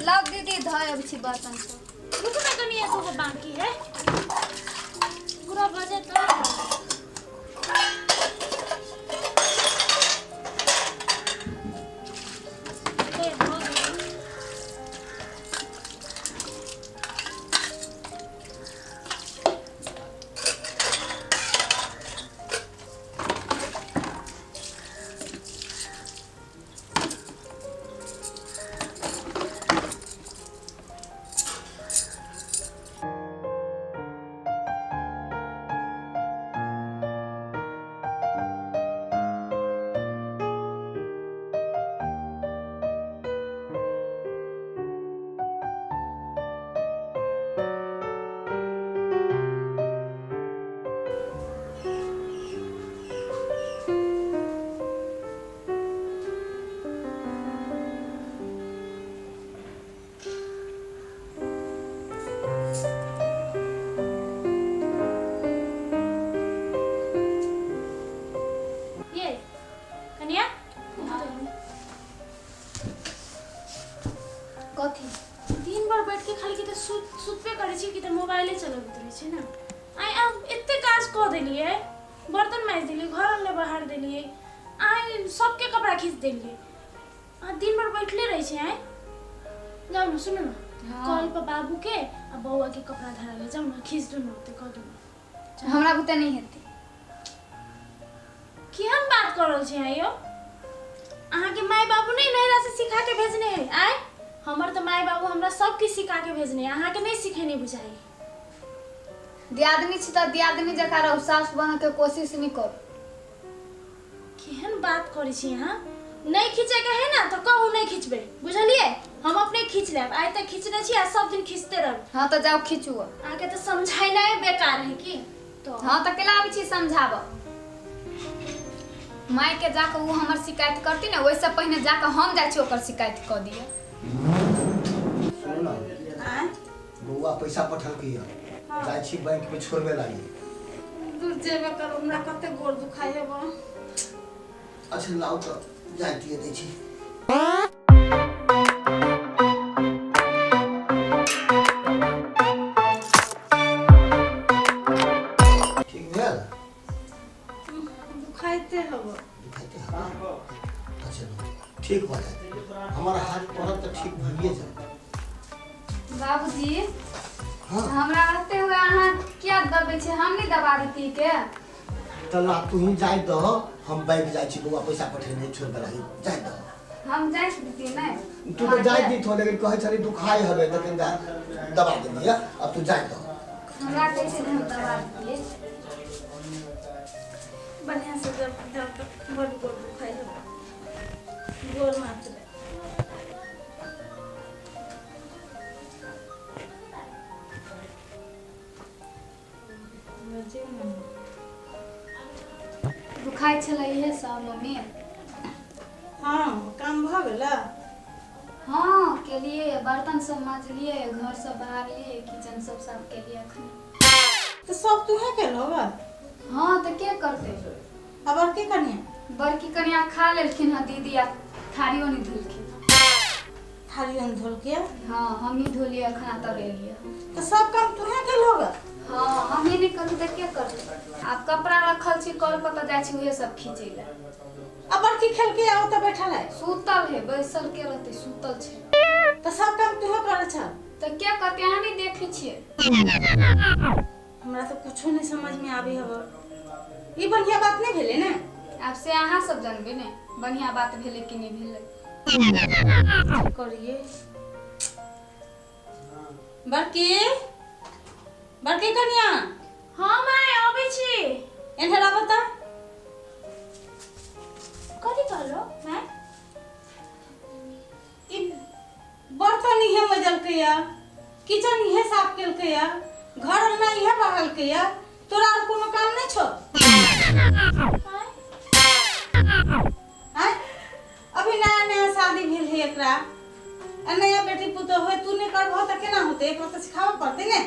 लाउ दीदी, धोइ अबै छी बर्तन सब। रुकू ना कनी, एक गो बाकी है, पूरा भऽ जाए तब। ले, भऽ गेलै। ये कनिया। कथी? दिन भर बैठ के खाली कि तऽ सुतबे करै छी कि तऽ मोबाइले चलबैत रहै छै ने। आइ आब एते काज कऽ देलियै, बर्तन माजि देलियै, घर अङ्गना बहार देलियै, आइ सबके कपड़ा खींच देलियै, आ दिन भर बैठले रहै छै। आइ जाउ ने, सुनू ने। हँ। कल पर बाबू के आ बौआ के कपड़ा धरा ले जाउ ने, खींच दू ने, ओते कऽ दू ने। हमरा बुते नहि हेतै। केहन बात कऽ रहल छी अहाँ यौ? अहाँके माय बाबू नहि नैहरा से सिखा के भेजने है? आय हमर तऽ माय बाबू हमरा सब किछु सिखा के भेजने है, अहाँके नहि सिखेने बुझाइ। दियादनी छी तऽ दियादनी जकाँ रहू, सासु बनऽके कोशिश नहि करू। केहन बात करै छी अहाँ? नहि खींचैके है ने तऽ कहू, नहि खींचबै, बुझलियै? हम अपने खींच लेब। आइ तक खींचने छी आ सब दिन खींचते रहब। हँ तऽ जाउ खींचू। अहाँके तऽ समझेनाइ बेकार है की तऽ। हँ तऽ केला आबै छी समझाबऽ मायके? जाकऽ ओ हमर शिकायत करती ने, ओहिसँ पहिने जाकऽ हम जाइ छी ओकर शिकायत कऽ दिअ। सुनू ने। आँय? बौआ पैसा पठलकै यऽ, जाइ छी बैंक में छोड़बे लागी। दूर जेबे करू, हमरा कते गोर दुखाइ हेबो। अच्छा लाउ तऽ जाय दिए दै छी। ठीक भेल? दुखाइते हेबो। दुखाइते हबे? अच्छा ठीक भऽ जायत, हमर हाथ पड़त तऽ ठीक भइए जायत। बाबूजी। हँ। हमरा रहते हुए अहाँ किया दबै छी? हम नहि दबा देती के? तऽ ला तू ही जाय दह, हम बैंक जाइ छी, बौआ पैसा पठेने छोड़बे लागी, जाय दह। हम जाइ देती नहि? तू तऽ जाय दी थो, लेकिन कहै छली दुखाइ हबे तऽ कनिटा दबा देलियै। अब तू जाय दह। हमरा कहै छै जे हम दबा देतियै। बढ़िया से जब जब तक बड गोर दुखाइ हेबो, गोर मात्र। दुखाइ छलै इहे सब मम्मी। हँ, काम भऽ गेलै? हँ केलियै, बर्तन सब माजलियै, घर सब बहारलियै, किचन सब साफ केलियै अखन। तऽ सब तूहे केलहो बा? हँ तऽ के करतै? आ बड़की कनिया? बड़की कनिया खा लेलखिन हँ दीदी, आ थारियो नहि धोलखिन। थारी हम धोलके? हँ, हमही धोलियै अखन तब एलियै। तऽ सब काम तूहे केलहो गा? हँ, हमही नहि करबै तऽ के करतै? आब कपड़ा रखल छी कल पर तऽ जाइ छी उहे सब खींचै लए। आ बड़की खेलके आ ओतऽ बैठल है? सुतल है, बैसल के रहतै, सुतल छै। तऽ सब काम तूहे करै छ? तऽ के करतै? अहाँ नहि देखै छियै? हमरा तऽ कुछो नहि समझ में आबै हब, ई बढ़िया बात नहि भेलै ने। आब से अहाँ सब जानबै ने, बढ़िया बात भेलै कि नहि भेलै। करिए बड़की, बड़की कनिया। हँ माय, अबै छी। एन्हर आबऽ तऽ। कथी कहलो माय? ई बर्तन इहे मजलकै या, किचन इहे साफ केलकै या, घर अंगना इहे बहालकै या, तोरा आर कोनो काम नहि छौ? आँय? आँय, अभी नया नया शादी भेल है एकरा आ नया बेटी पुतोह है, तू नहि करबह तऽ केना होतै? एकरा तऽ सिखाबऽ पड़तै ने।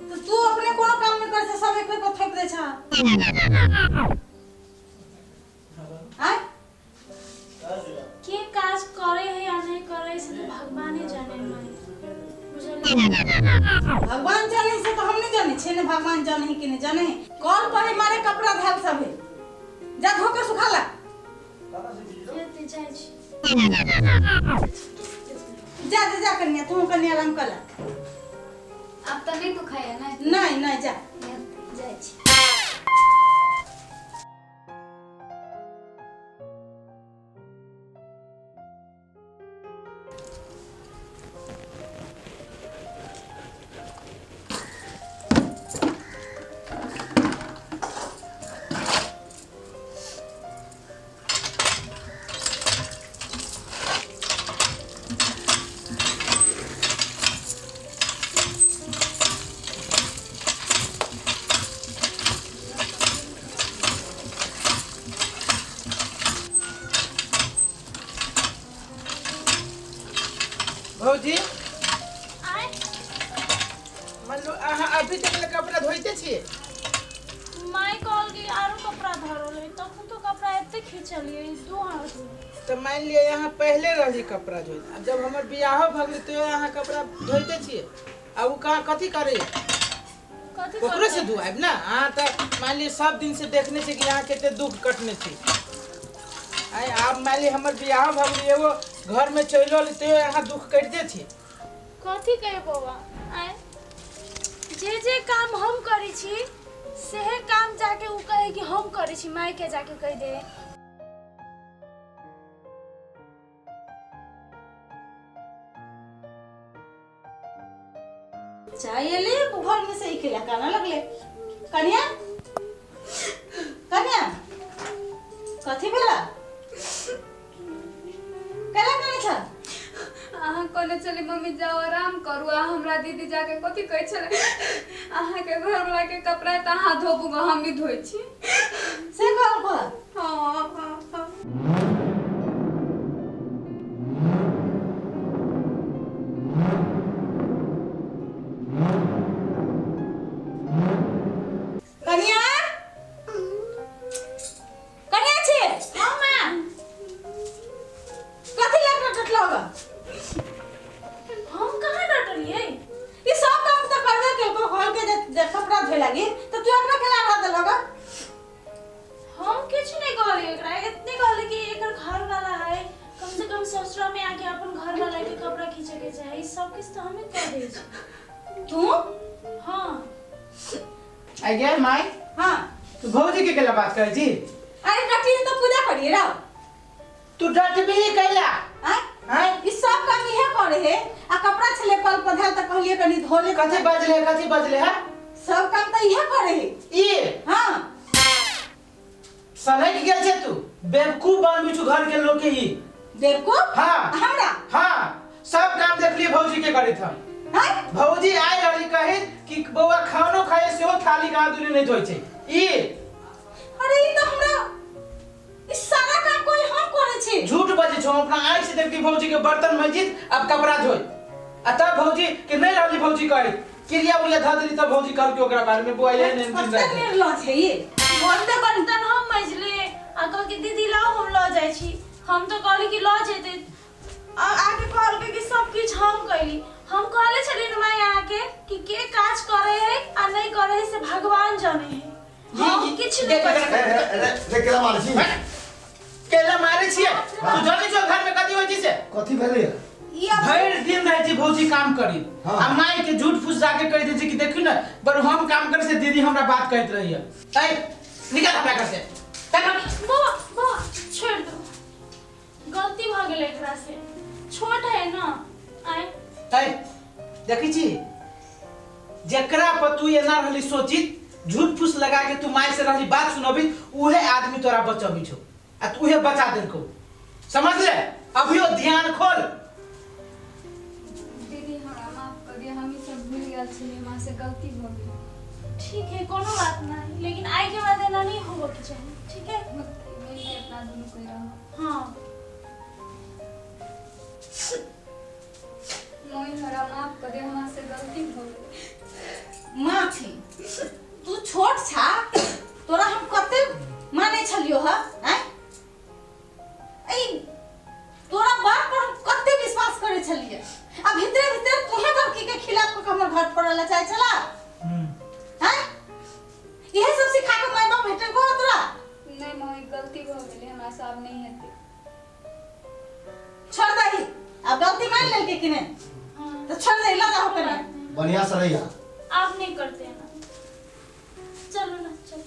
तऽ तू अपने कोनो काम नहि करै छ, सब एकरे पर थोपि दै छ। आँय? से तऽ भगवाने जाने माय, बुझलियै? भगवान जाने से तो हम नहीं जाने छे ने, भगवान जाने है कि नहीं जाने है। कल पर है मारे कपड़ा धाल सब है, जा धो के सुखा ला। हेतै, जाइ छी। जा जा जा कन्या, तू कन्या आराम कर ला। आब तऽ नहि दुखाइया ने? नहीं नहीं, जा। जाइ छी। भौजी। आय। मान लो अहाँ अभी तक ले कपड़ा धोइते छियै? माय कहल कि आरो कपड़ा धरल है, तखन तो कपड़ा एते खींचलियै दू हाथ में। तऽ मानि लिअ अहाँ पहिले रहली कपड़ा धोइत, आब जब हमर बियाहो भऽ गेलै तैयो अहाँ कपड़ा धोइते छियै। आ ओ कहाँ कथी करैया? कथी ओकरो से करतै? धोआब ने अहाँ। तऽ मानि लिअ सब दिन से देखने छी कि अहाँ कते दुख कटने छी। आइ आब मानि लिअ हमर बियाहो भऽ गेलै, एगो घरमे चलि अयली, तैयो अहाँ दुख कटिते छी। कथी कहे बौआ, आय जे जे काम हम करै छी सेहे काम जाके उ कहे कि हम करै छी, माय के जाके कहि दे। चाय एले घर में से ही केला काना लगले। कन्या, कन्या, कथी भेला? केला काने छ? अहाँ कहने छली मम्मी जाओ आराम करू, आ हमरा दीदी जाके कथी कहै छलै, अहाँके घरवला के कपड़ा तऽ अहाँ धोबू गऽ, हम नहि धोइ छी। से कहल को? हाँ हाँ हाँ। कन्या, कन्या छे? हाँ माँ। कथी लग डटलो होगा? हम कहाँ डटलियै? ई सब काम तो करबे केलको, घर के जे जे कपड़ा धोए लागी तो तू अपना केना रह देल होगा? हम किछु नहि कहलियै एकरा, एतने कहलियै कि एकर घर वाला है, कम से कम ससुरा में आके अपन घर वाला के कपड़ा खींचे के चाही। सब किछु तऽ हमे कह दै छी। तू? हाँ। आइ गे माय। हाँ। तू भौजी के केला बात करै छी? अरे डटी तो पूजा करिए रहो। तू डटबी कैला? आय? आँय? ई सब काम इहे करे है, आ कपड़ा छले कल पधाल त कहलिए कनी धो ले। कथी बजले? कथी बजले है? सब काम त इहे करे है। ई? हाँ। सनक गेल छै तू, बेवकूफ बनबै छु घर के लोग के ई। बेवकूफ? हाँ। हमरा? हाँ, सब काम देखलिए भौजी के करैत हम। हैं? भौजी आइ रहली कहे कि बौआ खानो खाए सेहो थाली कहाँ दूरी नहीं धोइ छै ई। अरे ई त हमरा ई सारा काम कोई हम करे छी? झूठ बजै छौ। हम अपना आँखि से देखली भौजी के बर्तन मजित अब कपड़ा धोइ, आ तब भौजी के नहीं रहली भौजी कहे क्रिया उरिया धऽ देली, तब भौजी कहलकै ओकरा बारे में बौआ एहन एहन दिन कते राति। निर्लज है ई। ओते बर्तन हम मजले आ कहलकै दीदी लाउ हम लऽ जाइ छी। हम तऽ कहली कि लऽ जेतै, आ आके कहलकै कि सब किछु हम कैली। हम कहले छलियै ने माय अहाँके कि के काज करे है आ नहि करे है से भगवान जाने है। हम किछु नहि देख, करै। रे रे रे, केला मारै छी? केला मारै छियै? तू जानै छौ घर में कथी होइ छै से? कथी भेलै? ई अब भरि दिन रहै छै भौजी काम करी हाँ। आ माय के झूठ फूस जाके कहि दै छै कि देखियौ ने बड़ हम काम करै से दीदी हमरा बात कहैत रहैया। ऐ निकल हमरा घर से। बौआ, बौआ, छोड़ि दो, गलती भऽ गेलै एकरा से, छोट है ना। आय। ऐ देखै छी जेकरा पर तू एना रहली सोचित, झूठ फूस लगा के तू माय से रहली बात सुनबी, उहे आदमी तोरा बचबी छौ आ तू उहे बचा देलकौ, समझ ले। अभियो ध्यान खोल। दीदी हमरा माफ कर दिअ, हम ई सब भूल गेल छलियै, हमरा से गलती भऽ गेल। ठीक है, कोनो बात नहीं, लेकिन आइ के बाद एना नहीं होबऽ के चाही, ठीक है? मिलके अपना दुनू कोई रहब। हाँ। मम्मी हमरा माफ कर दिअ, हमरा से गलती भऽ गेल। माफी? तू छोट छा, तोरा हम कते मानै छलियो ह? आँय, ई तोरा बात पर हम कते विश्वास करै छलियो। घर फोड़े ला चाहे छला हैं इहे सब सिखा के माय बाप भेटल को तोरा नहि मम्मी गलती भऽ गेलै हमरा से आब नहि हेतै छोड़ दही अब गलती मान लेलके कि ने हाँ तो छोड़ दही लगा हो कने बढ़िया से रहिया आप नहीं करते हैं ना चलो ना चलो।